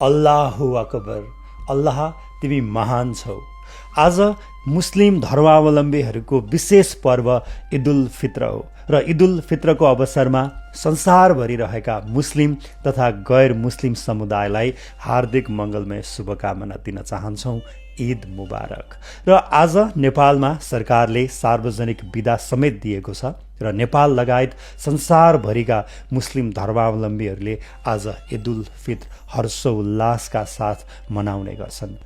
अल्लाहु अकबर। अल्लाह तिमी महान छौ। आज मुस्लिम धर्मावलम्बीहरूको विशेष पर्व ईद उल फित्र हो र ईद उल फित्रको अवसरमा संसारभरि रहेका मुस्लिम तथा गैर मुस्लिम समुदायलाई हार्दिक मङ्गलमय शुभकामना दिन चाहन्छौँ। ईद मुबारक। र आज नेपालमा सरकारले सार्वजनिक बिदा समेत दिएको छ र नेपाल लगायत संसारभरिका मुस्लिम धर्मावलम्बीहरूले आज ईद उल फित्र हर्षोल्लासका साथ मनाउने गर्छन्।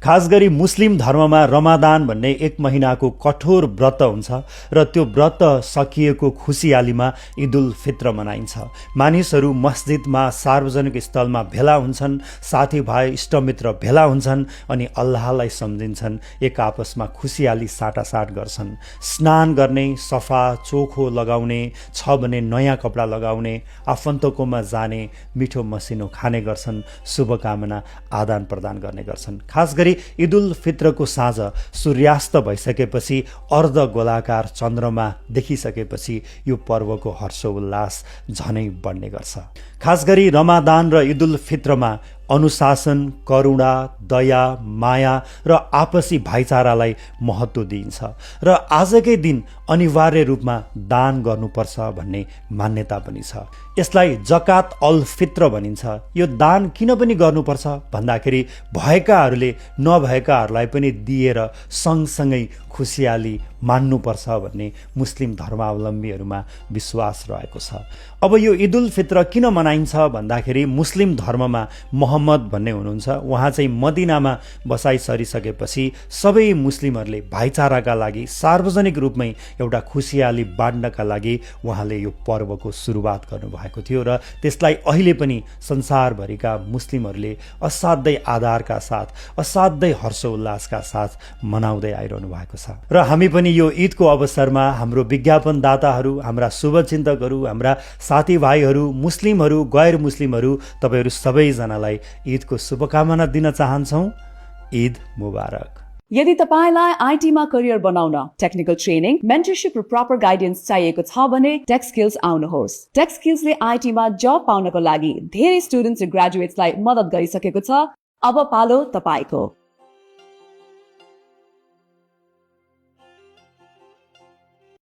खास गरी मुस्लिम धर्ममा रमादान भन्ने एक महिनाको कठोर व्रत हुन्छ र त्यो व्रत सकिएको खुसियालीमा ईद उल फित्र मनाइन्छ। मानिसहरू मस्जिदमा सार्वजनिक स्थलमा भेला हुन्छन्, साथीभाइ इष्टमित्र भेला हुन्छन् अनि अल्लाहलाई सम्झिन्छन्, एक आपसमा खुसियाली साटासाट गर्छन्। स्नान गर्ने, सफा चोखो लगाउने, छ भने नयाँ कपडा लगाउने, आफन्तकोमा जाने, मिठो मसिनो खाने गर्छन्, शुभकामना आदान प्रदान गर्ने गर्छन्। खास गरी ईद उल फित्रको साँझ सूर्यास्त भइसकेपछि अर्ध गोलाकार चन्द्रमा देखिसकेपछि यो पर्वको हर्षोल्लास झनै बढ्ने गर्छ। खास गरी रमादान र ईद उल फित्रमा अनुशासन, करुणा, दया, माया र आपसी भाइचारालाई महत्त्व दिइन्छ र आजकै दिन अनिवार्य रूपमा दान गर्नुपर्छ भन्ने मान्यता पनि छ। यसलाई जकात अल फित्र भनिन्छ। यो दान किन पनि गर्नुपर्छ भन्दाखेरि भएकाहरूले नभएकाहरूलाई पनि दिएर सँगसँगै खुसियाली मान्नुपर्छ भन्ने मुस्लिम धर्मावलम्बीहरूमा विश्वास रहेको छ। अब यो ईद उल फित्र किन मनाइन्छ भन्दाखेरि मुस्लिम धर्ममा मोहम्मद भन्ने हुनुहुन्छ, उहाँ चाहिँ मदिनामा बसाइ सरिसकेपछि सबै मुस्लिमहरूले भाइचाराका लागि सार्वजनिक रूपमै एउटा खुसियाली बाँड्नका लागि उहाँले यो पर्वको सुरुवात गर्नुभएको थियो र त्यसलाई अहिले पनि संसारभरिका मुस्लिमहरूले असाध्यै आधारका साथ, असाध्यै हर्षोल्लासका साथ मनाउँदै आइरहनु भएको छ। र हामी पनि यो ईदको अवसरमा हाम्रो विज्ञापनदाताहरू, हाम्रा शुभचिन्तकहरू, हाम्रा साथीभाइहरू, मुस्लिमहरू, गैर मुस्लिमहरू, तपाईँहरू सबैजनालाई ईदको शुभकामना दिन चाहन्छौँ। ईद मुबारक। यदि तपाईलाई आईटीमा करियर बनाउन टेक्निकल ट्रेनिङ, मेन्टरशिप र प्रपर गाइडेन्स चाहिएको छ भने टेक स्किल्स आउनुहोस्। टेक स्किल्सले आईटीमा जब पाउनको लागि धेरै स्टुडेन्ट्स र ग्रेजुएट्सलाई मद्दत गरिसकेको छ। अब पालो तपाईको।